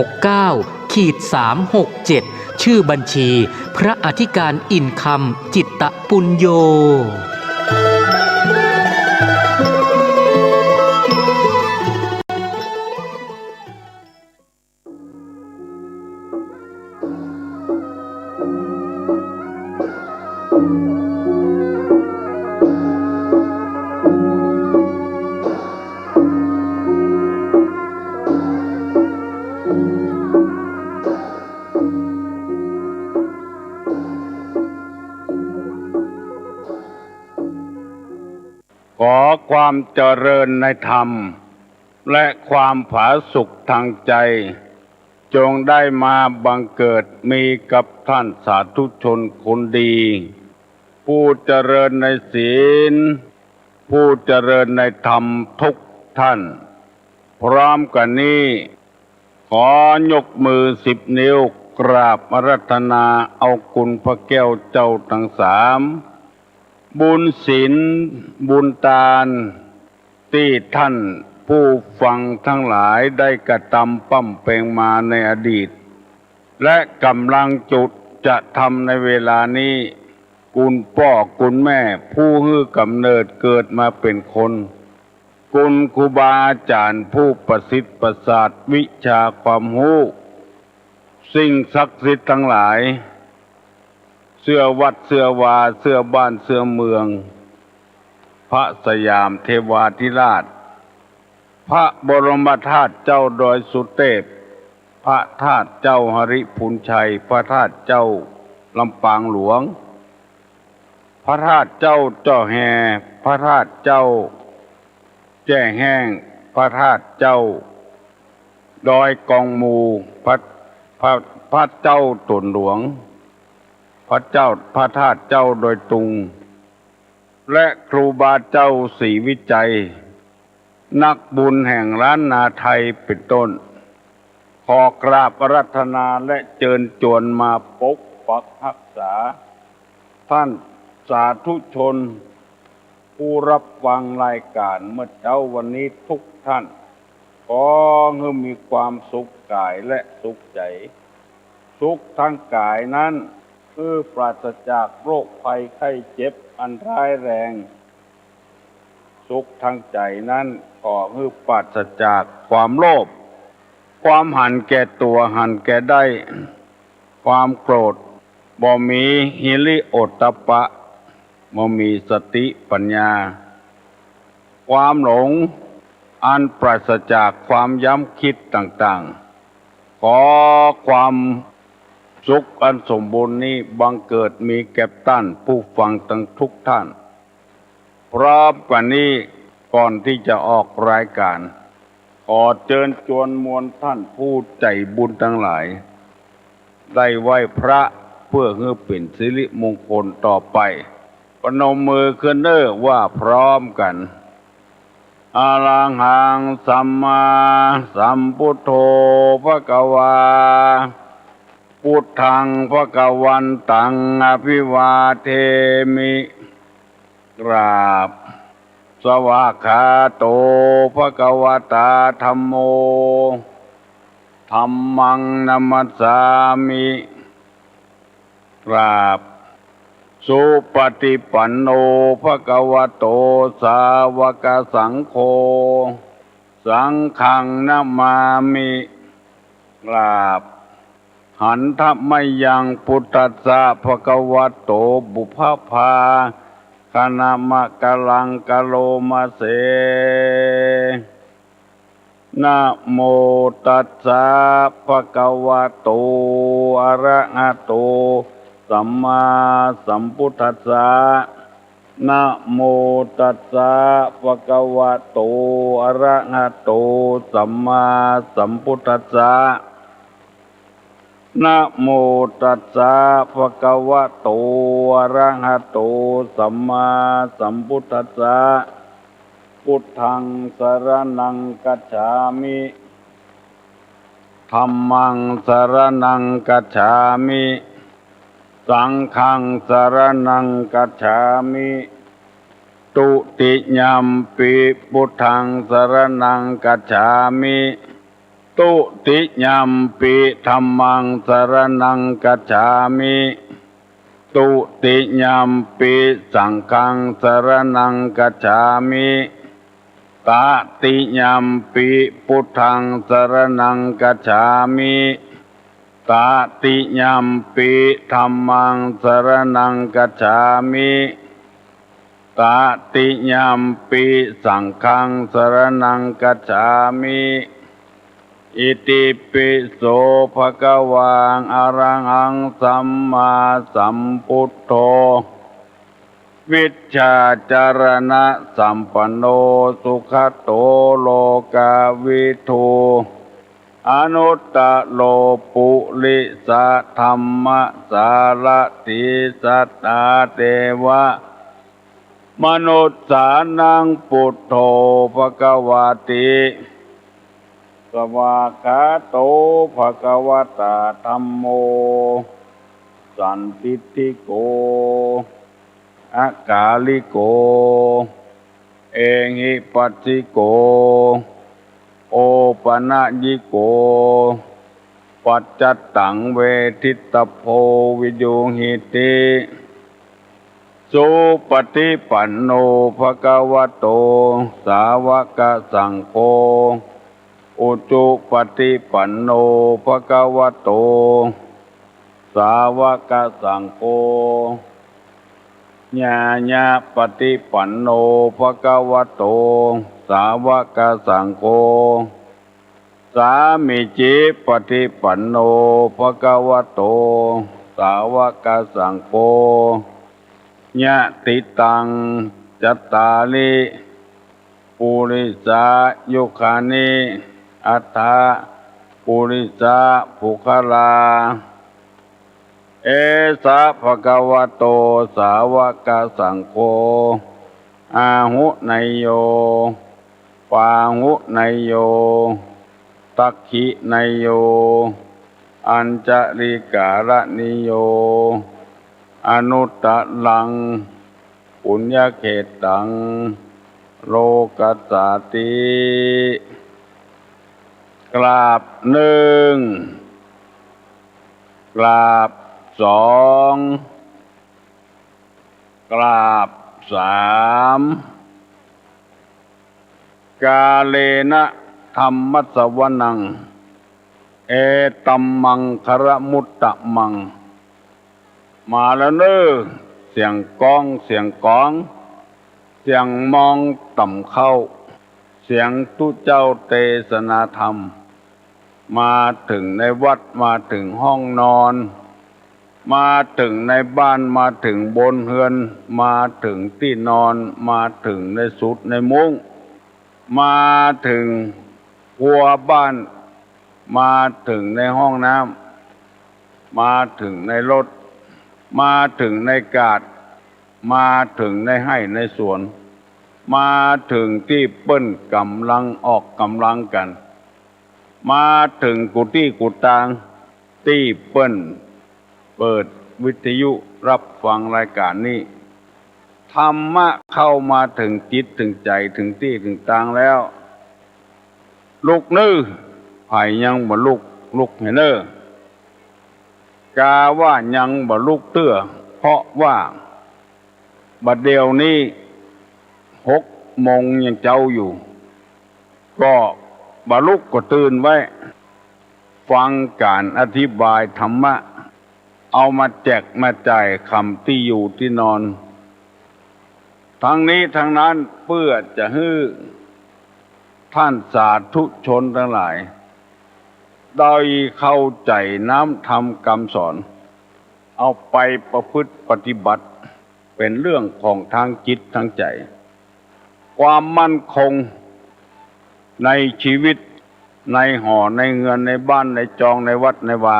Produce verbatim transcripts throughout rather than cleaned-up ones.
หกเก้า ขีด สามหกเจ็ด ชื่อบัญชี พระอธิการอินคำ จิตตปุญโญ ขอความเจริญในธรรม และความผาสุกทางใจ จงได้มาบังเกิดมีกับท่านสาธุชนคนดี ผู้เจริญในศีล ผู้เจริญในธรรมทุกท่าน พร้อมกันนี้ ขอยกมือสิบนิ้วกราบอาราธนาเอาคุณพระแก้วเจ้าทั้งสาม บุญศีล บุญตาน ตี้ท่านผู้ฟังทั้งหลายได้กระตำปำเป็งมาในอดีต และก่ำลังจุจะทำในเวลานี้ คุณป้อคุณแม่ผู้หื้อก๋ำเนิดเกิดมาเป๋นคน คุณครูบาอาจ๋ารย์ผู้ประสิทธิ์ประสาทวิชาความฮู้ สิ่งศักดิ์สิทธิ์ทั้งหลาย เสื้อวัดเสื้อวา เสื้อบ้านเสื้อเมือง พระสยามเทวาธิราช พระบรมธาตุเจ้าดอยสุเตพ พระธาตุเจ้าหริภุญชัย พระธาตุเจ้าลำปางหลวง พระธาตุเจ้าเจ้าแฮ พระธาตุเจ้าแจ้แห้ง พระธาตุเจ้าดอยกองมู พระ พระ พระเจ้าตนหลวง พระเจ้า พระธาตุเจ้าดอยตุง และครูบาเจ้าศรีวิชัย นักบุญแห่งล้านนาไทยเป๋นต้น ขอกราบอาราธนาและเจิญจวนมาปกปักฮักษา ท่านสาธุชน ผู้รับฟังรายก๋านเมื่อเจ๊าวันนี้ทุกท่าน ขอหื้อมีความสุขก๋ายและสุขใจ๋ สุขทางก๋ายนั้น คือปราศจากโรคภัยไข้เจ็บอันร้ายแรง สุขทางใจ๋นั้น ขอหื้อปราศจากความโลภ ความหันแก่ตั๋วหันแก่ได้ ความโกรธ บ่มีหิริโอตตัปปะ บ่มีสติปัญญา ความหลง อันปราศจากความย้ำคิดต่างๆ ขอความสุขอันสมบูรณ์นี้บังเกิดมีแก่ต้านผู้ฟังตังทุกท่าน พร้อมกั๋นนี้ ก่อนตี้จะออกรายก๋าน ขอเจิญจวนมวลท่านผู้ใจ๋บุญตังหลาย ได้ไหว้พระเพื่อหื้อเป๋นสิริมงคลต่อไป ประนมมือขึ้นเน่อว่าพร้อมกั๋น อะระหังสัมมาสัมพุทโธ ภะคะวา พุทธัง ภะคะวันตัง อะภิวาเทมิ กราบ สวากขาโต ภะคะวะตา ธัมโม ธัมมัง นะมัสสามิ กราบ สุปฏิปันโน ภะคะวะโต สาวกสังโฆ สังฆัง นะมามิ กราบ หันทะมะยัง พุทธัสสะ ภะคะวะโต ปุพพะภาคะนะมะกะลัง กะโรมะเส นะโมตัสสะ ภะคะวะโต อะระหะโต สัมมาสัมพุทธัสสะ นะโมตัสสะ ภะคะวะโต อะระหะโต สัมมาสัมพุทธัสสะ นะโมตัสสะ ภะคะวะโต อะระหะโต สัมมาสัมพุทธัสสะ พุทธัง สะระณัง กัจฉามิ ธัมมัง สะระณัง กัจฉามิ สังฆัง สะระณัง กัจฉามิ ตุติยัมปิ พุทธัง สะระณัง กัจฉามิ ตุติยัมปิ ธัมมัง สะระณัง กัจฉามิ ตุติยัมปิ สังฆัง สะระณัง กัจฉามิ ตะติยัมปิ พุทธัง สะระณัง กัจฉามิ ตะติยัมปิ ธัมมัง สะระณัง กัจฉามิ ตะติยัมปิ สังฆัง สะระณัง กัจฉามิ อิติปิโส ภะคะวัง อะระหัง สัมมาสัมพุทโธ วิชชาจารณะสัมปันโน สุขะโต โลกาวิทู อนุตตะโร ปุริสะธัมมะสารถี สัตตาเทวะ มนุสสานัง ปุทโธ ภะคะวาติ สวากขาโต ภะคะวะตา ธัมโม สันทิฏฐิโก อะกาลิโก เอหิปัสสิโก โอปะนะยิโก ปัจจัตตัง เวทิตตะโพ วิยูหิติ สุปะฏิปันโน ภะคะวะโต สาวะกะสังโฆ อุจุปะฏิปันโน ภะคะวะโต สาวะกะสังโฆ ญาญะปะฏิปันโน ภะคะวะโต สาวะกะสังโฆ สามีจิปะฏิปันโน ภะคะวะโต สาวะกะสังโฆ ยะติตัง จัตตาริ ปุริสายุคานิ อัตถะ ปุริสาปุคคลา เอสะ ภะคะวะโต สาวะกะสังโฆ อาหุเนยโย ปาหุเนยโย ทักขิเนยโย อัญชลีการะนีโย อนุตตะรัง ปุญญเขตตัง โลกัสสาติ กราบหนึ่ง กราบสอง กราบสาม กาเลนะ ธัมมะสะวะนัง เอตัมมังคะละมุตตะมัง มาแล้วเน่อ เสียงก้อง เสียงก๋อง เสียงมองต่ำเข้า เสียงตุ๊เจ้าเตสนาธรรม มาเถิงในวัด มาเถิงห้องนอน มาเถิงในบ้าน มาเถิงบนเฮือน มาเถิงตี้นอน มาเถิงในสุดในมุ้ง มาเถิงครัวบ้าน มาเถิงในห้องน้ำ มาเถิงในรถ มาเถิงในกาด มาเถิงในไฮ่ในสวน มาเถิงตี้เปิ้นก่ำลังออกก่ำลังกั๋น มาเถิงกู้ตี้กู้ตาง ตี้เปิ้นเปิดวิทยุฮับฟังรายก๋านนี้ ธรรมะเข้ามาเถิงจิตเถิงใจ๋ เถิงตี้เถิงตางแล้ว ลุกเน่อ ใผยังบ่ลุก ลุกแหน่เน่อ กาว่ายังบ่ลุกเตื้อ เพราะว่าบ่าเดี่ยวนี้หกโมงยังเจ๊าอยู่ ก็บ่ลุกก็ตื่นไว้ ฟังก๋านอธิบายธรรมะ เอามาแจกมาจ่ายค่ำตี้อยู่ตี้นอน ทั้งนี้ทั้งนั้นเปื้อจะหื้อต้านสาธุชนตังหลาย ได้เข้าใจ๋น้ำธรรมกำสอน เอาไปประพฤติปฏิบัติ เป๋นเรื่องของตางจิตตางใจ๋ ความมั่นคงในชีวิต ในหอในเฮือน ในบ้าน ในจอง ในวัด ในวา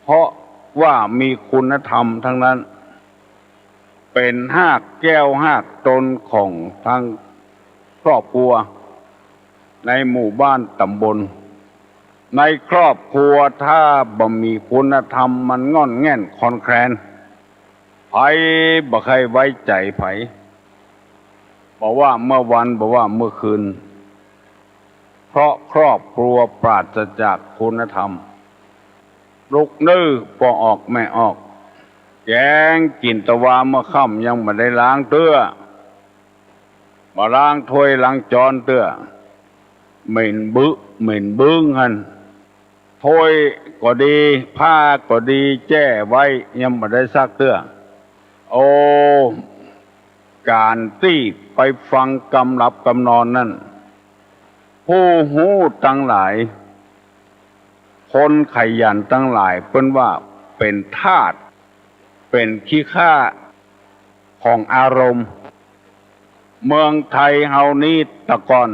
เพราะว่ามีคุณธรรมตังนั้น เป๋นฮากแก้วฮากตนของตางครอบครัว ในหมู่บ้านต๋ำบล ในครอบครัวถ้าบ่มีคุณธรรมมันง่อนแง่นคลอนแคลน ใผบ่ใค่ไว้ใจ๋ใผ บ่ว่าเมื่อวัน บ่ว่าเมื่อคืน เพราะครอบครัวปราศจากคุณธรรม ลุกนึ่อป้อออกแม่ออก แก๋งกิ๋นตะวาเมื่อค่ำยังบ่ได้ล้างเตื้อ บ่ล้างถ้วยล้างจ๊อนเตื้อ เหม็นบึ เหม็นบึ้งหั้น ถ้วยก็ดี ผ้าก็ดี แจ้ไว้ยังบ่ได้ซักเตื้อ โอ้ ก๋านตี้ไปฟังกำหลับกำนอนนั้น ผู้ฮู้ตังหลาย คนขยันตังหลาย เปิ้นว่าเป๋นทาส เป๋นขี้ข้าของอารมณ์ เมืองไทยเฮานี้ตะก่อน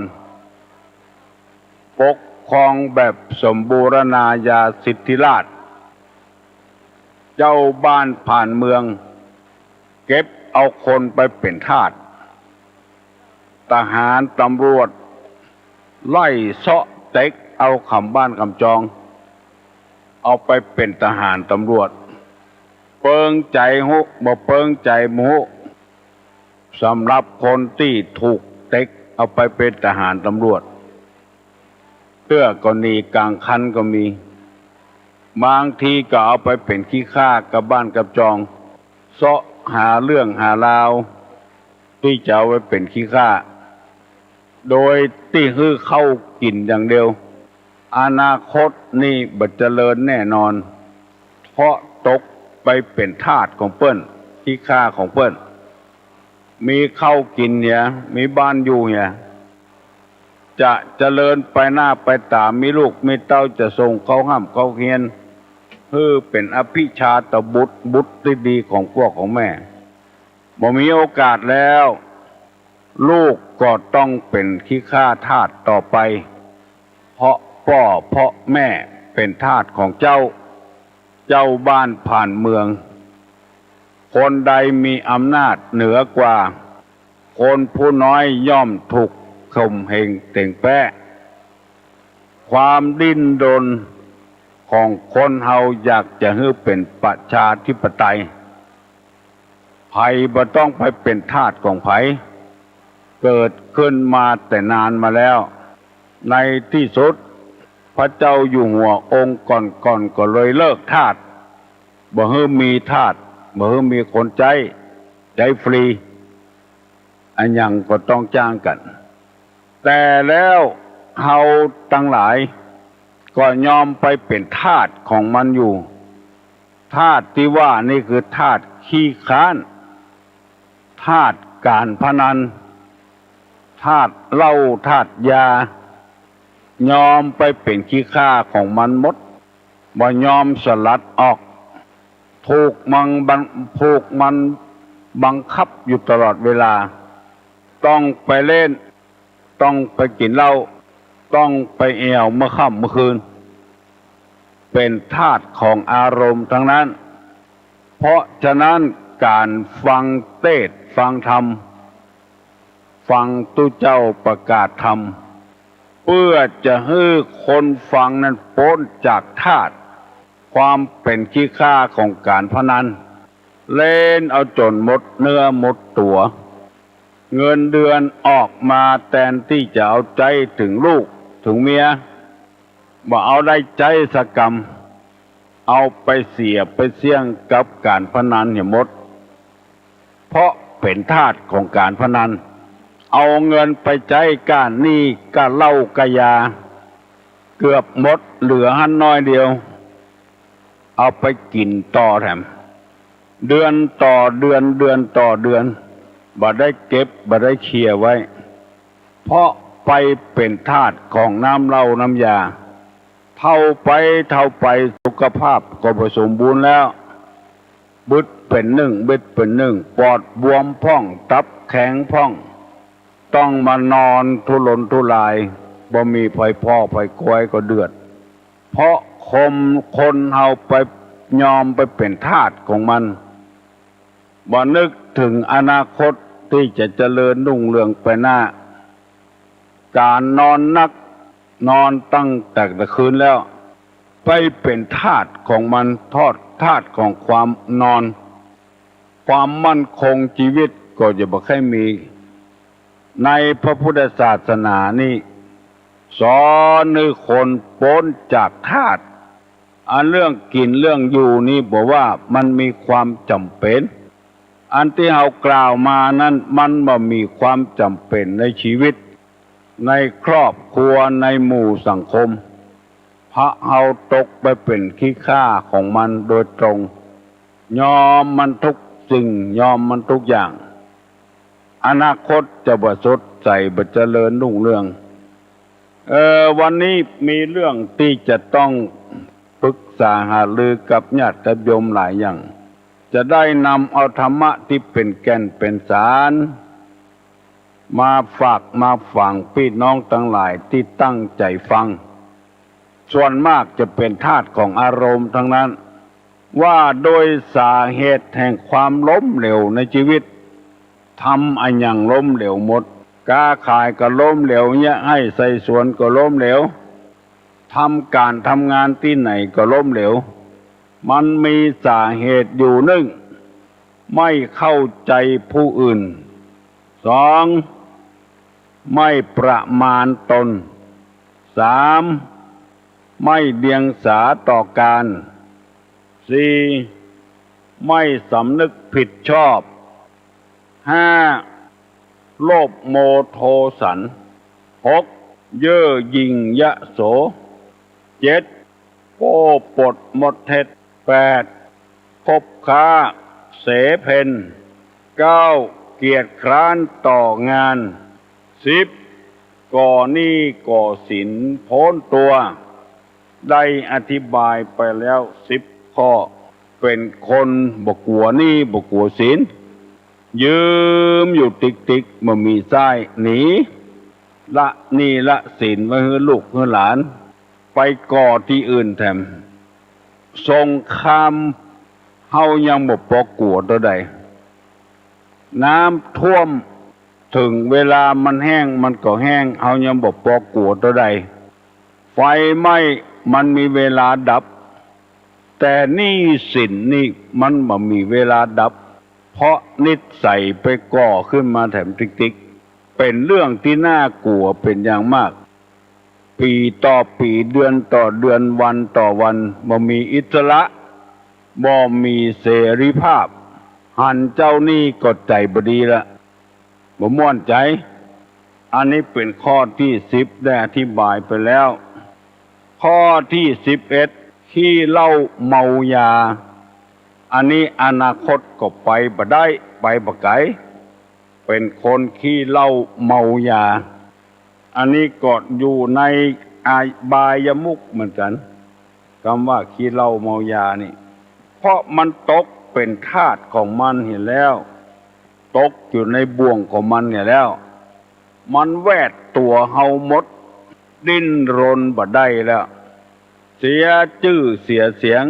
ปกครองแบบสมบูรณาญาสิทธิราชย์ เจ้าบ้านผ่านเมือง เก็บเอาคนไปเป๋นทาส ทหารตำรวจไล่เซาะเต็กเอาขำบ้านขำจอง เอาไปเป๋นทหารตำรวจ เปิงใจ๋ฮู้ บ่เปิงใจ๋บ่ฮู้ สำหรับคนตี้ถูกเต็กเอาไปเป๋นทหารตำรวจ เตื้อก็หนีก๋างคันก็มี บางทีก็เอาไปเป๋นขี้ข้ากับบ้านกับจอง เซาะหาเรื่องหาราว ตี้จะเอาไปเป๋นขี้ข้า โดยตี้หื้อข้าวกิ๋นอย่างเดียว อนาคตนี่บ่เจริญแน่นอน เพราะตกไปเป๋นทาสของเปิ้น ขี้ข้าของเปิ้น มีข้าวกิ๋นเหีย มีบ้านอยู่เหีย จะเจริญไปหน้าไปต๋าม มีลูกมีเต้าจะส่งเข้าฮ่ำเข้าเฮียน หื้อเป๋นอภิชาตบุตร บุตรตี้ดีของป้อของแม่ บ่มีโอกาสแล้ว ลูกก็ต้องเป๋นขี้ข้าทาสต่อไป เพราะป้อเพราะแม่เป๋นทาสของเจ้า เจ้าบ้านผ่านเมือง คนใดมีอำนาจเหนือกว่า คนผู้น้อยย่อมถูกข่มเหงเต๋งแป๊ะ ความดิ้นรนของคนเฮาอยากจะหื้อเป๋นประชาธิปไตย ใผบ่ต้องไปเป๋นทาสของใผ เกิดขึ้นมาแต่นานมาแล้ว ในตี้สุด พระเจ้าอยู่หัวองค์ก่อนๆ ก็เลยเลิกทาส บ่หื้อมีทาส บ่หื้อมีคนใจ๊ ใจ๊ฟรี อะหยังก็ต้องจ้างกั๋น แต่แล้วเฮาตังหลายก็ยอมไปเป๋นทาสของมันอยู่ ทาสตี้ว่านี่คือทาสขี้ค้าน ทาสก๋านพนัน ทาสเหล้า ทาสยา ยอมไปเป๋นขี้ข้าของมันหมด บ่ยอมสลัดออก ถูกมันบัง ถูกมันบังคับอยู่ตลอดเวลา ต้องไปเล่น ต้องไปกิ๋นเหล้า ต้องไปแอ่วเมื่อค่ำเมื่อคืน เป๋นทาสของอารมณ์ทั้งนั้น เพราะฉะนั้นก๋านฟังเตสน์ฟังธรรม ฟังตุ๊เจ้าประกาศธรรม เปื้อจะหื้อคนฟังนั้นป๊นจากทาส ความเป๋นขี้ข้าของก๋านพนัน เล่นเอาจ๋นหมดเนื้อหมดตั๋ว เงินเดือนออกมาแตนตี้จะเอาใจ๊เถิงลูกเถิงเมีย บ่เอาได้ใจ๊สักกำ เอาไปเสียไปเสี้ยงกับก๋านพนันเหียหมด เพราะเป๋นทาสของก๋านพนัน เอาเงินไปใจ๊ก้าหนี้ก้าเหล้าก้ายา เกือบหมด เหลือหั้นน้อยเดียว เอาไปกิ๋นต่อแถม เดือนต่อเดือน เดือนต่อเดือน บ่ได้เก็บ บ่ได้เคลียร์ไว้ เพราะไปเป๋นทาสของน้ำเหล้าน้ำยา เฒ่าไป เฒ่าไป สุขภาพก็บ่สมบูรณ์แล้ว บึดเป๋นนึ่ง เบ็ดเป๋นนึ่ง ปอดบวมพ่อง ตับแข็งพ่อง ต้องมานอนทุรนทุราย บ่มีใผผ่อใผคอยก็เดือด เพราะคน คนเฮาไปยอมไปเป๋นทาสของมัน บ่นึกเถิงอนาคตตี้จะเจริญรุ่งเรืองไปหน้า ก๋านนอนนัก นอนตั้งแต่ตะคืนแล้ว ไปเป๋นทาสของมัน ทอด ทาสของความนอน ความมั่นคงจีวิตก็จะบ่ใค่มี ในพระพุทธศาสนานี่ สอนหื้อคนป๊นจากธาตุ อันเรื่องกิ๋นเรื่องอยู่นี่บ่ว่ามันมีความจ๋ำเป๋น อันตี้เฮากล่าวมานั้นมันบ่มีความจ๋ำเป๋นในจีวิต ในครอบครัว ในหมู่สังคม เพราะเฮาตกไปเป๋นขี้ข้าของมันโดยตรง ยอมมันทุกสิ่ง ยอมมันทุกอย่าง อนาคตจะบ่สดใส บ่เจริญรุ่งเรือง เอ่อ วันนี้มีเรื่องตี้จะต้องปรึกษาหารือกับญาติกับโยมหลายอย่าง จะได้นำเอาธรรมะตี้เป๋นแก่นเป๋นสาร มาฝากมาฝังปี้น้องตังหลายตี้ตั้งใจ๋ฟัง ส่วนมากจะเป๋นธาตุของอารมณ์ตังนั้น ว่าโดยสาเหตุแห่งความล้มเหลวในจีวิต ทำอะหยังล้มเหลวหมด ก๊าขายก็ล้มเหลว เยียะไฮ่ไถสวนก็ล้มเหลว ทำก๋านทำงานตี้ไหนก็ล้มเหลว มันมีสาเหตุอยู่ นึ่ง ไม่เข้าใจ๋ผู้อื่น สอง ไม่ประมาณตน สาม ไม่เดียงสาต่อการ สี่ ไม่สำนึกผิดชอบ ห้า โลภโมโทสัน หก เย่อหยิ่งยโส เจ็ด โก้ปดมดเท็จ แปด คบค้าเสเพล เก้า เกียจคร้านต่องาน สิบ ก่อหนี้ก่อสินโพ้นตั๋ว ได้อธิบายไปแล้วสิบข้อ เป๋นคนบ่กั๋วหนี้บ่กั๋วสิน ยืมอยู่ติ๊กๆ บ่มีใจ๊ หนี ละหนี้ละสินไว้หื้อลูกหื้อหลาน ไปก่อตี้อื่นแถม สงครามเฮายังบ่ปอกั๋วเต้าใด น้ำท่วม เถิงเวลามันแห้งมันก็แห้ง เฮายังบ่ปอกั๋วเต้าใด ไฟไหม้มันมีเวลาดับ แต่หนี้สินนี่มันบ่มีเวลาดับ เพราะนิสัยไปก่อขึ้นมาแถมติ๊กๆ เป๋นเรื่องตี้น่ากั๋วเป๋นอย่างมาก ปี๋ต่อปี๋ เดือนต่อเดือน วันต่อวัน บ่มีอิสระ บ่มีเสรีภาพ หันเจ้าหนี้ก็ใจ๋บ่ดีละ บ่ม่วนใจ๋ อันนี้เป๋นข้อตี้สิบ ได้อธิบายไปแล้ว ข้อตี้สิบเอ็ด ขี้เหล้าเมายา อันนี้อนาคตก็ไปบ่ได้ ไปบ่ไก๋ เป๋นคนขี้เหล้าเมายา อันนี้ก็อยู่ในอบายมุขเหมือนกั๋น กำว่าขี้เหล้าเมายานี่ เพราะมันตกเป๋นทาสของมันเหียแล้ว ตกอยู่ในบ่วงของมันเหียแล้ว มันแวดตั๋วเฮาหมด ดิ้นรนบ่ได้แล้ว เสียจื้อเสียเสียง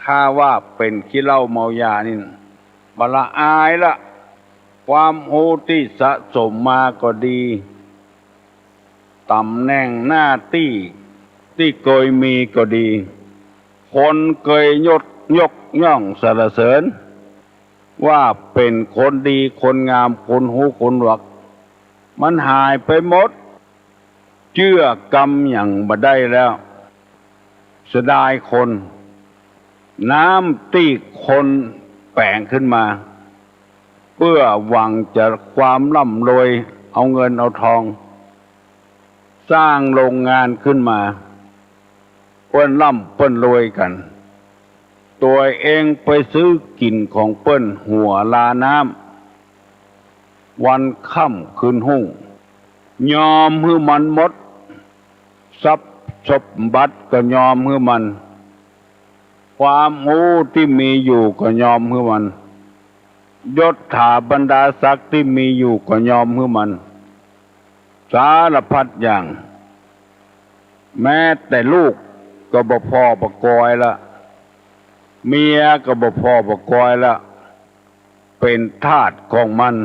ถ้าว่าเป๋นขี้เหล้าเมายานี่ บ่ละอายละ ความฮู้ตี้สะสมมาก็ดี ต๋ำแหน่งหน้าตี้ตี้เกยมีก็ดี คนเกยยก ยกย่องสรรเสริญ ว่าเป๋นคนดีคนงาม คนฮู้คนหนวก มันหายไปหมด เจื้อกำหยังบ่ได้แล้ว เสียดายคน น้ำตี้คนแป๋งขึ้นมา เปื้อหวังจะความร่ำรวย เอาเงินเอาทอง สร้างโรงงานขึ้นมา เปิ้นร่ำเปิ้นรวยกั๋น ตั๋วเองไปซื้อกิ๋นของเปิ้นหัวลาน้ำ วันค่ำคืนฮุ่ง ยอมหื้อมันหมด ทรัพย์สมบัติก็ยอมหื้อมัน ความฮู้ตี้มีอยู่ก็ยอมหื้อมัน ยศถาบรรดาศักดิ์ตี้มีอยู่ก็ยอมหื้อมัน สารพัดอย่าง แม้แต่ลูกก็บ่ผ่อบ่กอยละ เมียก็บ่ผ่อบ่กอยละ เป๋นทาสของมัน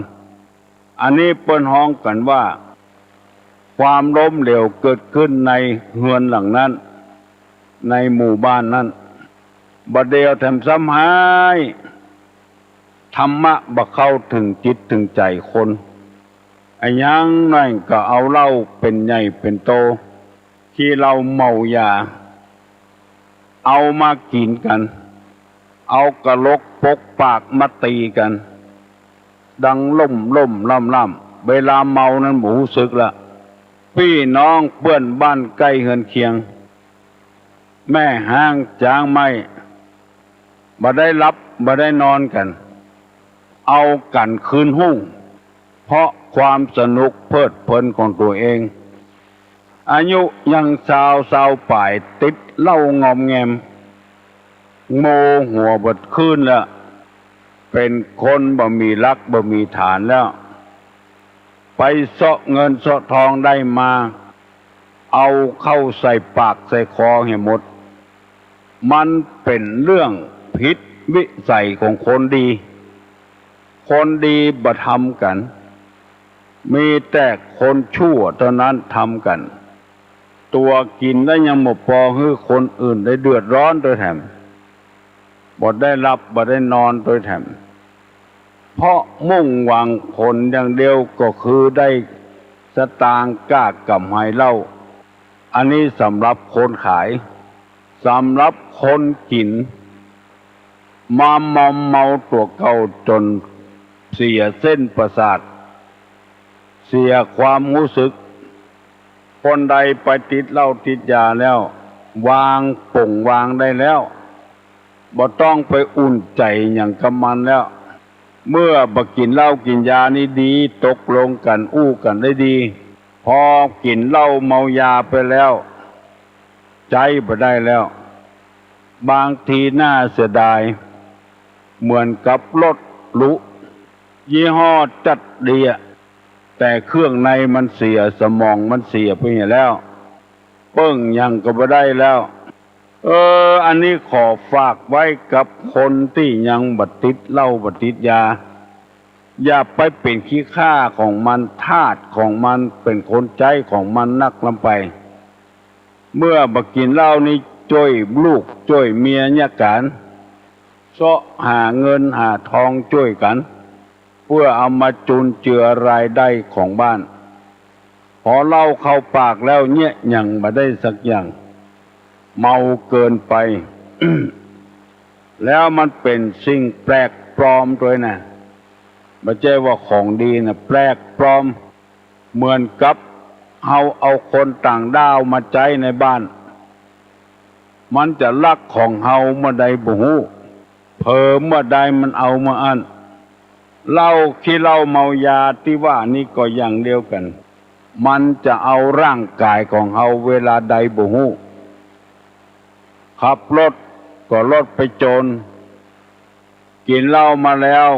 อันนี้เปิ้นฮ้องกั๋นว่า ความล้มเหลวเกิดขึ้นในเฮือนหลังนั้น ในหมู่บ้านนั้น บ่าเดี่ยวแถมซ้ำฮ้าย ธรรมะบ่เข้าเถิงจิตเถิงใจ๋คน อะหยังน้อยก็เอาเหล้าเป๋นใหญ่เป๋นโต ขี้เหล้าเมายา เอามากิ๋นกั๋น เอากะโหลกปกปากมาตี๋กั๋น ดังล่มๆ ล่ำๆ เวลาเมานั้นบ่ฮู้สึกละ ปี้น้องเปื้อนบ้านใก้เฮือนเคียง แม่ฮ้างจ๊างไม้ บ่ได้หลับบ่ได้นอนกั๋น เอากั๋นคืนฮุ่ง เพราะความสนุกเพลิดเพลินของตั๋วเอง อายุยังซาว ซาวป๋าย ติดเหล้างอมแงม โมหัวเบิดคืนแล้ว เป๋นคนบ่มีหลักบ่มีฐานแล้ว ไปเซาะเงินเซาะทองได้มา เอาเข้าใส่ปากใส่คอเหียหมด มันเป๋นเรื่องผิดวิสัยของคนดี คนดีบ่ทำกั๋น มีแต่คนชั่วเต้านั้นทำกั๋น ตั๋วกิ๋นแล้วยังบ่ปอหื้อคนอื่นได้เดือดร้อนตวยแถม บ่ได้หลับบ่ได้นอนตวยแถม เพราะมุ่งหวังผลอย่างเดียวก็คือได้สตางค์ก้ากำไรเหล้า อันนี้สำหรับคนขาย สำหรับคนกิ๋น มามอมเมาตั๋วเก่าจ๋นเสียเส้นประสาท เสียความฮู้สึก คนใดไปติดเหล้าติดยาแล้ว วางป๋งวางได้แล้ว บ่ต้องไปอุ่นใจ๋หยังกับมันแล้ว เมื่อบ่กิ๋นเหล้ากิ๋นยานี่ดี ตกลงกั๋นอู้กั๋นได้ดี พอกิ๋นเหล้าเมายาไปแล้ว ใจ๊บ่ได้แล้ว บางทีน่าเสียดาย เหมือนกับรถหรู ยี่ห้อจั๊ดดีอะ แต่เครื่องในมันเสีย สมองมันเสียไปเหียแล้ว เปิ้งหยังก็บ่ได้แล้ว เออ อันนี้ขอฝากไว้กับคนตี้ยังบ่ติดเหล้าบ่ติดยา อย่าไปเป๋นขี้ข้าของมัน ทาสของมัน เป๋นคนใจ๊ของมันนักล้ำไป เมื่อบ่กิ๋นเหล้านี่จ้วยลูกจ้วยเมียเยียะกั๋น เซาะหาเงินหาทองจ้วยกั๋น เพื่อเอามาจุนเจือรายได้ของบ้าน พอเหล้าเข้าปากแล้วเยียะหยังบ่ได้สักอย่าง เมาเกินไป แล้วมันเป๋นสิ่งแปลกปลอมตวยนะ บ่ใจ้ว่าของดีนะ แปลกปลอม เหมือนกับเฮาเอาคนต่างด้าวมาใจ๊ในบ้าน มันจะลักของเฮาเมื่อใดบ่ฮู้ เผลอเมื่อใดมันเอาเมื่ออั้น เหล้าขี้เหล้าเมายาตี้ว่านี้ก็อย่างเดียวกั๋น มันจะเอาร่างก๋ายของเฮาเวลาใดบ่ฮู้ ขับรถก็รถไปจน กิ๋นเหล้ามาแล้ว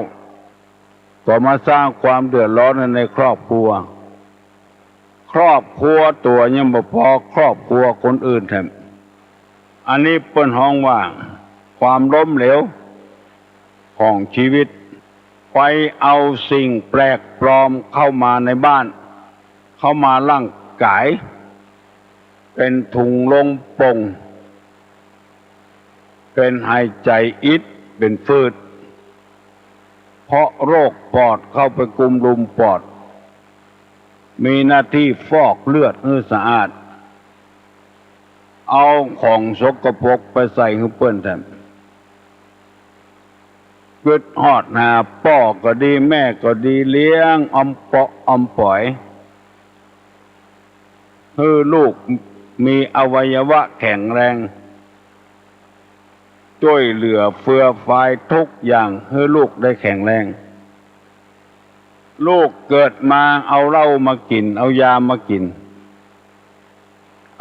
ก็มาสร้างความเดือดร้อนในครอบครัว ครอบครัวตั๋วยังบ่ปอ ครอบครัวคนอื่นแถม อันนี้เปิ้นฮ้องว่าความล้มเหลวของชีวิต ไปเอาสิ่งแปลกปลอมเข้ามาในบ้าน เข้ามาร่างก๋าย เป๋นถุงลมโป่ง เป๋นหายใจ๋อิด เป๋นฟืด เพราะโรคปอดเข้าไปกุมรุมปอด มีหน้าตี้ฟอกเลือดหื้อสะอาด เอาของสกปรกไปใส่หื้อเปิ้นแถม กึ๊ดฮอดหาป้อก็ดี แม่ก็ดี เลี้ยงอำเปาะอำป๋อย หื้อลูกมีอวัยวะแข็งแรง จ้วยเหลือเฟือฟายทุกอย่างหื้อลูกได้แข็งแรง ลูกเกิดมาเอาเหล้ามากิ๋น เอายามากิ๋น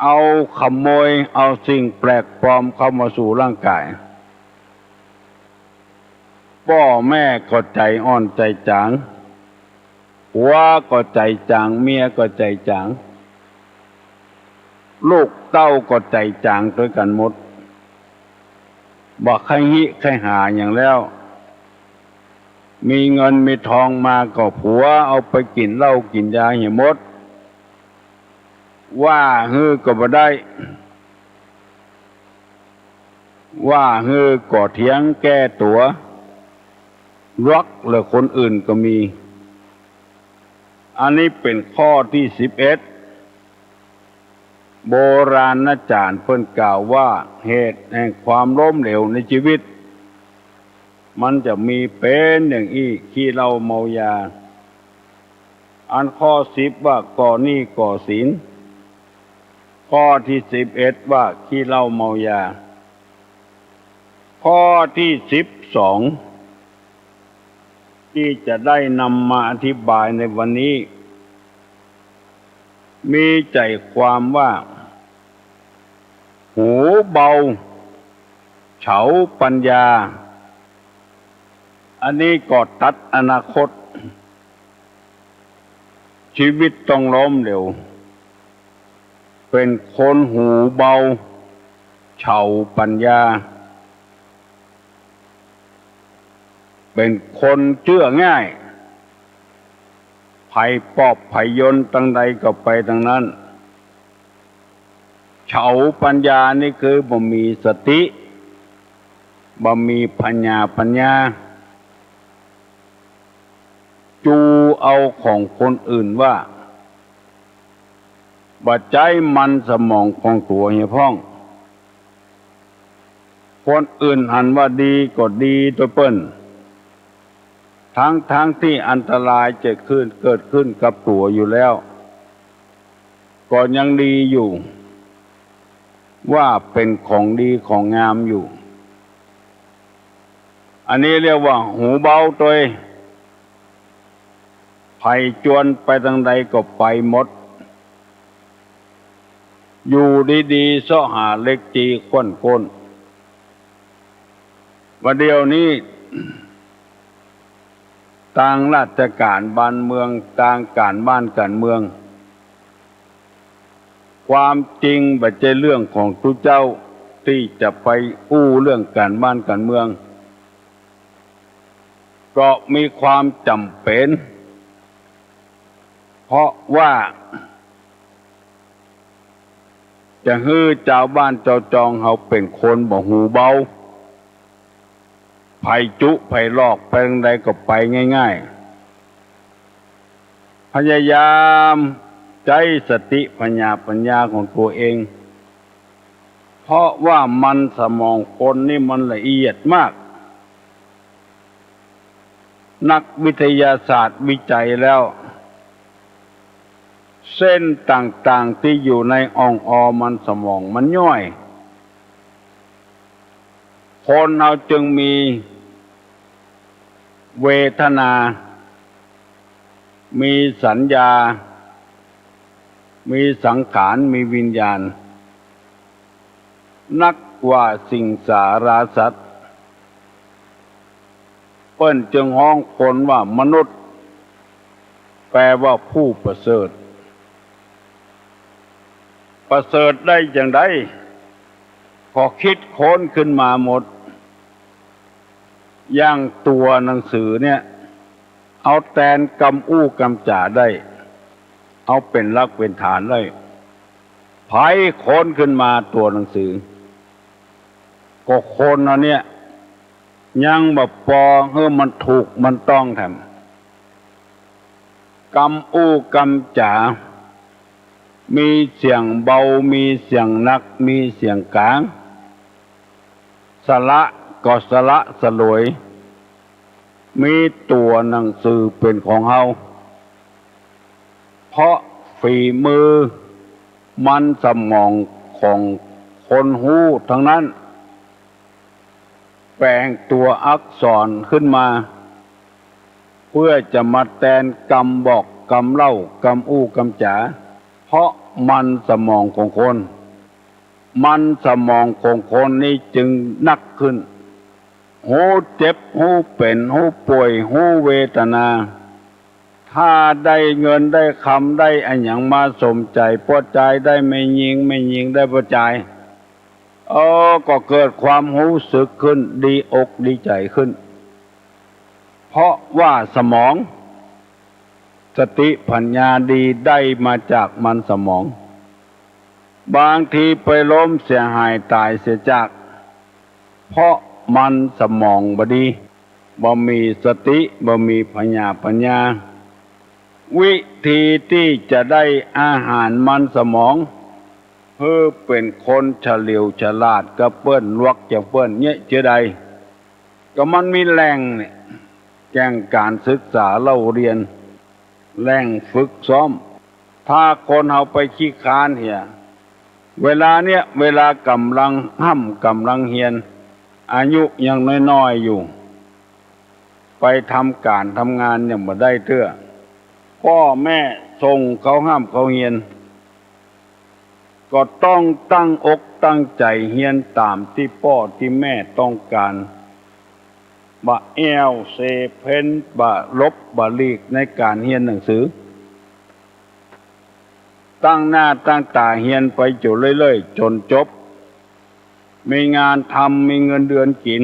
เอาขโมย เอาสิ่งแปลกปลอมเข้ามาสู่ร่างก๋าย ป้อแม่ก็ใจ๋อ่อนใจ๋จ๋าง ผัวก็ใจ๋จ๋าง เมียก็ใจ๋จ๋าง ลูกเต้าก็ใจ๋จ๋างตวยกั๋นหมด บ่ใค่ฮิใค่หาหยังแล้ว มีเงินมีทองมาก็ผัวเอาไปกิ๋นเหล้ากิ๋นยาเหียหมด ว่าหื้อก็บ่ได้ ว่าหื้อก็เถียงแก้ตั๋ว รักเหลือคนอื่นก็มี อันนี้เป๋นข้อตี้สิบเอ็ด โบราณอาจ๋ารย์เปิ้นกล่าวว่า เหตุแห่งความล้มเหลวในจีวิต มันจะมีเป๋นอย่างอี้ ขี้เหล้าเมายา อันข้อสิบว่าก่อหนี้ก่อสิน ข้อตี้สิบเอ็ดว่าขี้เหล้าเมายา ข้อตี้สิบสอง ตี้จะได้นำมาอธิบายในวันนี้ มีใจ๋ความว่า หูเบา เฉาปัญญา อันนี้ก็ตัดอนาคต จีวิตต้องล้มเหลว เป๋นคนหูเบา เฉาปัญญา เป๋นคนเจื้อง่าย ใผปอบใผยนตังใดก็ไปตังนั้น เฉาปัญญานี่คือบ่มีสติ บ่มีผญาปัญญา จูเอาของคนอื่นว่า บ่ใจ๊มันสมองของตั๋วเหียพ่อง คนอื่นหันว่าดีก็ดีตวยเปิ้น ทั้งๆ ตี้อันตรายจะขึ้น เกิดขึ้นกับตั๋วอยู่แล้ว ก็ยังดีอยู่ ว่าเป๋นของดีของงามอยู่ อันนี้เรียกว่าหูเบาตวย ใผจวนไปตังใดก็ไปหมด อยู่ดีๆ เซาะหาเล็กจีข้วนก้น บ่าเดี่ยวนี้ ตางราชก๋านบ้านเมือง ตางก๋านบ้านก๋านเมือง ความจริงบ่ใจ้เรื่องของตุ๊เจ้า ตี้จะไปอู้เรื่องก๋านบ้านก๋านเมือง ก็มีความจ๋ำเป๋น เพราะว่า จะหื้อจาวบ้านจาวจองเฮาเป๋นคนบ่หูเบา ใผจุใผหลอกไปตังใดก็ไปง่ายๆ พยายามใจ๊สติผญาปัญญาของตั๋วเอง เพราะว่ามันสมองคนนี่มันละเอียดมาก นักวิทยาศาสตร์วิจัยแล้ว เส้นต่างๆ ตี้อยู่ในอ่องออมันสมองมันย่อย คนเฮาจึงมีเวทนา มีสัญญา มีสังขาร มีวิญญาณ นักว่าสิงสาราสัตว์ เปิ้นจึงฮ้องคนว่ามนุษย์ แปลว่าผู้ประเสริฐ ประเสริฐได้อย่างใด ก็คิดค้นขึ้นมาหมด อย่างตั๋วหนังสือเนี่ย เอาแตนกำอู้กำจ๋าได้ เอาเป๋นหลักเป๋นฐานได้ ใผค้นขึ้นมาตั๋วหนังสือ ก็คนอันเนี้ย ยังบ่ปอหื้อมันถูกมันต้องแถม กำอู้กำจ๋า มีเสียงเบา มีเสียงหนัก มีเสียงก๋าง สละก็สละสลวย มีตั๋วหนังสือเป๋นของเฮา เพราะฝีมือมันสมองของคนฮู้ตังนั้น แป๋งตั๋วอักษรขึ้นมา เปื้อจะมาแตนกำบอกกำเล่ากำอู้กำจ๋า เพราะมันสมองของคน มันสมองของคนนี้จึงนักขึ้น ฮู้เจ็บ ฮู้เป๋น ฮู้ป่วย ฮู้เวทนา ถ้าได้เงินได้คำได้อะหยังมาสมใจ๋ ป้อจายได้แม่ญิง แม่ญิงได้ป้อจาย เออ ก็เกิดความฮู้สึกขึ้น ดีอกดีใจ๋ขึ้น เพราะว่าสมอง สติผญาดีได้มาจากมันสมอง บางทีไปล้มเสียหายต๋ายเสียจาก เพราะมันสมองบ่ดี บ่มีสติ บ่มีผญาปัญญา วิธีตี้จะได้อาหารมันสมอง หื้อเป๋นคนเฉลียวฉลาดกับเปิ้น ลวกอย่างเปิ้นเนี่ย จะใด ก็มันมีแหล่งเนี่ย แก่งก๋านศึกษาเล่าเรียน แหล่งฝึกซ้อม ถ้าคนเฮาไปขี้คร้านเหีย เวลาเนี่ย เวลาก่ำลังฮ่ำก่ำลังเฮียน อายุยังน้อยๆ อยู่ ไปทำก๋านทำงานยังบ่ได้เตื้อ ป้อแม่ส่งเขาฮ่ำเขาเฮียน ก็ต้องตั้งอกตั้งใจ๋เฮียนต๋ามตี้ป้อตี้แม่ต้องก๋าน บ่แอ่วเซเพ้น บ่หลบบ่หลีกในก๋านเฮียนหนังสือ ตั้งหน้าตั้งต๋าเฮียนไปอยู่เรื่อยๆ จ๋นจบ มีงานทำ มีเงินเดือนกิ๋น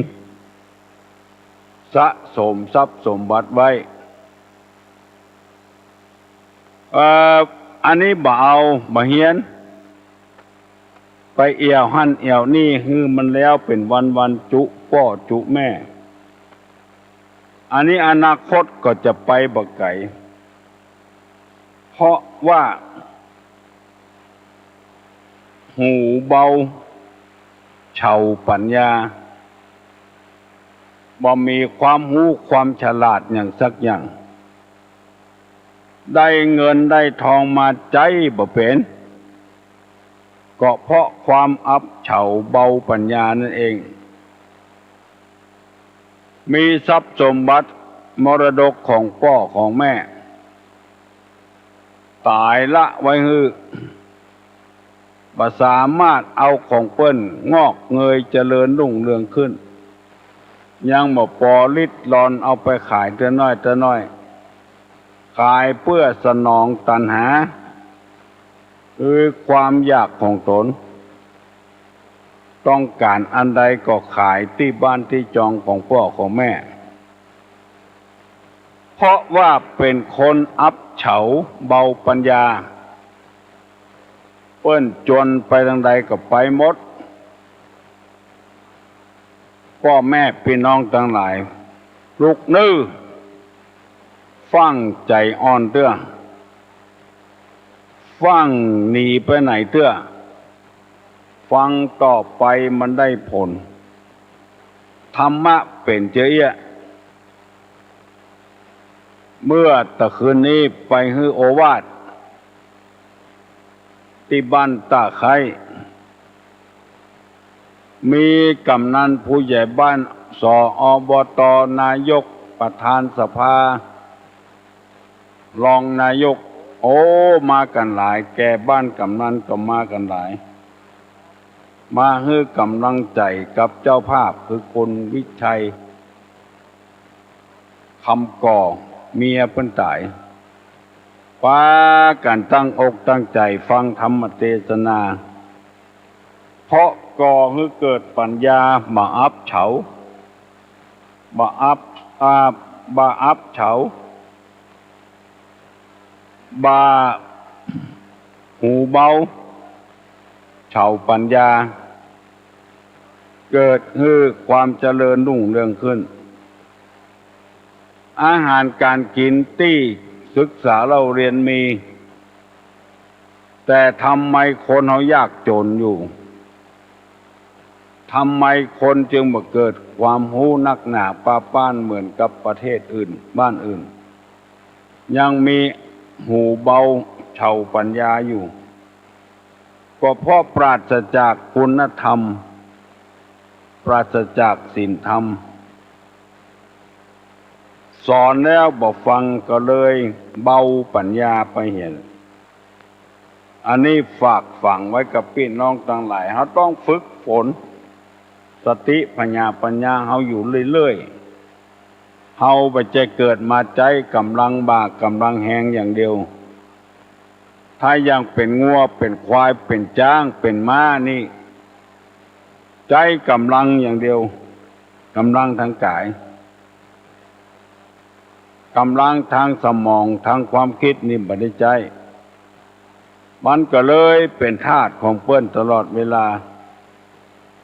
สะสมทรัพย์สมบัติไว้ เอ่อ อันนี้บ่เอา บ่เฮียน ไปแอ่วหั้นแอ่วนี่ หื้อมันแล้วเป๋นวันๆ จุป้อจุแม่ อันนี้อนาคตก็จะไปบ่ไก๋ เพราะว่า หูเบา เฉาปั๋ญญา บ่มีความฮู้ความฉลาดหยังสักอย่าง ได้เงินได้ทองมาใจ๊บ่เป๋น ก็เพราะความอับเฉาเบาปั๋ญญานั่นเอง มีทรัพย์สมบัติมรดกของป้อของแม่ ต๋ายละไว้หื้อ บ่สามารถเอาของเปิ้นงอกเงยเจริญรุ่งเรืองขึ้น ยังบ่ปอริดรอนเอาไปขายเตื้อน้อยเตื้อน้อย ขายเปื้อสนองตัณหา คือความอยากของต๋น ต้องก๋านอันใดก็ขายตี้บ้านตี้จองของป้อของแม่ เพราะว่าเป๋นคนอับเฉาเบาปั๋ญญา เปิ้นจวนไปตางใดก็ไปหมด ป้อแม่ปี้น้องตังหลาย ลุกเน่อ ฟั่งใจ๋อ่อนเตื้อ ฟั่งหนีไปไหนเตื้อ ฟังต่อไปมันได้ผล ธรรมะเป๋นเจ้าเอี้ย เมื่อตะคืนนี้ไปหื้อโอวาท ตี้บ้านต้าไคร้ มีก๋ำนันผู้ใหญ่บ้าน ส อบ ต นายก ประธานสภา รองนายก โอ้ มากั๋นหลาย แก่บ้านก๋ำนันก็มากั๋นหลาย มาหื้อก๋ำลังใจ๋กับเจ้าภาพ คือคุณวิชัย คำก่อ เมียเปิ้นต๋าย ปากั๋นตั้งอกตั้งใจ๋ฟังธรรมเตสนา เพราะก่อหื้อเกิดปั๋ญญา บ่อับเฉา บ่อับ อ่า บ่อับเฉา บ่า หูเบา เฉาปั๋ญญา เกิดหื้อความเจริญรุ่งเรืองขึ้น อาหารก๋านกิ๋นตี้ศึกษาเล่าเรียนมี แต่ทำไมคนเฮายากจนอยู่ ทำไมคนจึงบ่เกิดความฮู้นักหนาปาป้านเหมือนกับประเทศอื่น บ้านอื่น ยังมีหูเบาเฉาปั๋ญญาอยู่ ก็เพราะปราศจากคุณธรรม ปราศจากศีลธรรม สอนแล้วบ่ฟังก็เลยเบาปั๋ญญาไปเหีย อันนี้ฝากฝังไว้กับปี้น้องตังหลาย เฮาต้องฝึกฝนสติผญาปั๋ญญาเฮาอยู่เรื่อยๆ เฮาบ่ใจ้เกิดมาใจ๊ก๋ำลังบ่าก๋ำลังแฮงอย่างเดียว ถ้ายังเป๋นงัว เป๋นควาย เป๋นจ๊าง เป๋นม้านี่ ใจ๊ก๋ำลังอย่างเดียว ก๋ำลังตางก๋าย ก๋ำลังตางสมอง ตางความกึ๊ดนี่บ่ได้ใจ๊ มันก็เลยเป๋นทาสของเปิ้นตลอดเวลา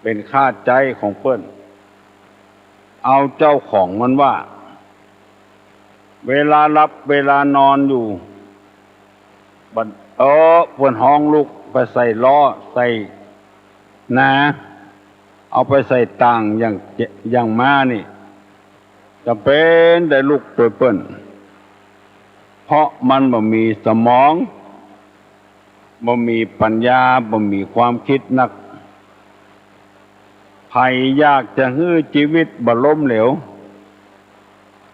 เป๋นข้าใจ๊ของเปิ้น เอาเจ้าของมันว่า เวลาหลับเวลานอนอยู่ บัด เออ เปิ้นฮ้องลูกไปใส่ล้อ ใส่นา เอาไปใส่ต่างอย่าง อย่างม้านี่ จ๋ำเป๋นได้ลุกตวยเปิ้น เพราะมันบ่มีสมอง บ่มีปัญญา บ่มีความกึ๊ดนัก ใผอยากจะหื้อจีวิตบ่ล้มเหลว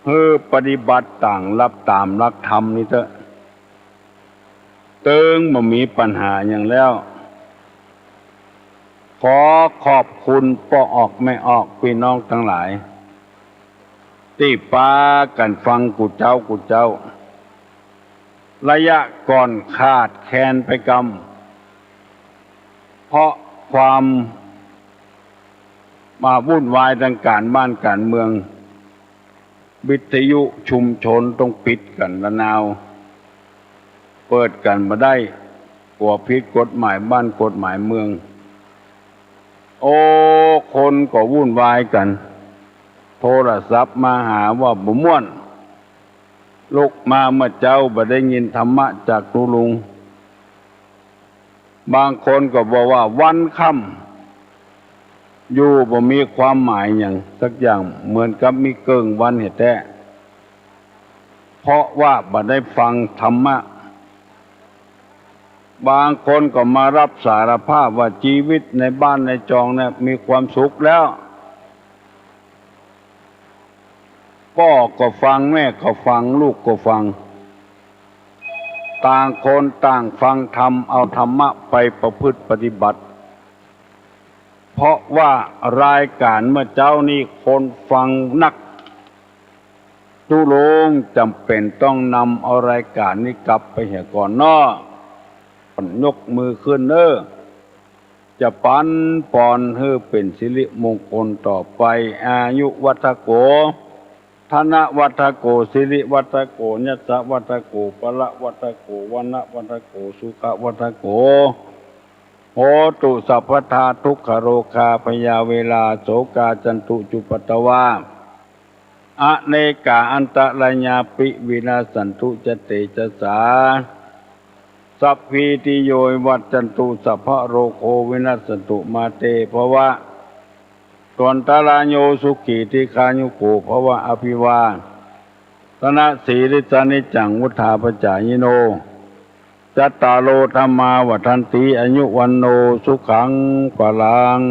หื้อปฏิบัติต๋ามหลัก ต๋ามหลักธรรมนี่เต๊อะ เติงบ่มีปัญหาหยังแล้ว ขอขอบคุณป้อออกแม่ออก ปี้น้องตังหลาย ตี้ปากั๋นฟังกู้เจ๊ากู้เจ๊า ระยะก่อนขาดแคลนไปกำ เพราะความมาวุ่นวายตางก๋านบ้านก๋านเมือง วิทยุชุมชนต้องปิดกั๋นระนาว เปิดกั๋นบ่ได้ กั๋วผิดกฎหมายบ้านกฎหมายเมือง โอ้ คนก็วุ่นวายกั๋น โทรศัพท์มาหาว่าบ่ม่วน ลุกมาเมื่อเจ๊าบ่ได้ยินธรรมะจากตุ๊ลุง บางคนก็บอกว่าวันค่ำ อยู่บ่มีความหมายหยังสักอย่าง เหมือนกับมีเกิ่งวันแท้ๆ เพราะว่าบ่ได้ฟังธรรมะ บางคนก็มารับสารภาพว่าจีวิตในบ้านในจองเนี่ยมีความสุขแล้ว ป้อก็ฟัง แม่ก็ฟัง ลูกก็ฟัง ต่างคนต่างฟังธรรม เอาธรรมะไปประพฤติปฏิบัติ เพราะว่ารายก๋านเมื่อเจ๊านี้คนฟังนัก ตุ๊ลุงจ๋ำเป๋นต้องนำเอารายก๋านนี้กลับไปเหียก่อนเนาะ ยกมือขึ้นเน้อ จะปั๋นปอนหื้อเป๋นสิริมงคลต่อไป อายุวัฒโก ธนวัฒโก สิริวัฒโก ยศวัฒโก พละวัฒโก วรรณวัฒโก สุขวัฒโก โหตุสัพพทา ทุกขโรคา พยาเวรา โสกา จันตุ จุปปาตวา อเนกา อันตรายาปิ วินัสสันตุ จะเตจสา สัพพีติโย วิวัชชันตุ สัพพะโรโค วินัสสันตุ มาเต ภวะตวันตรายโย สุขี ทีฆายุโก ภวะ อภิวาทนสีลิสสะ นิจจัง วุฑฒาปจายิโน จัตตาโร ธัมมา วัฑฒันติ อายุ วัณโณ สุขัง พลัง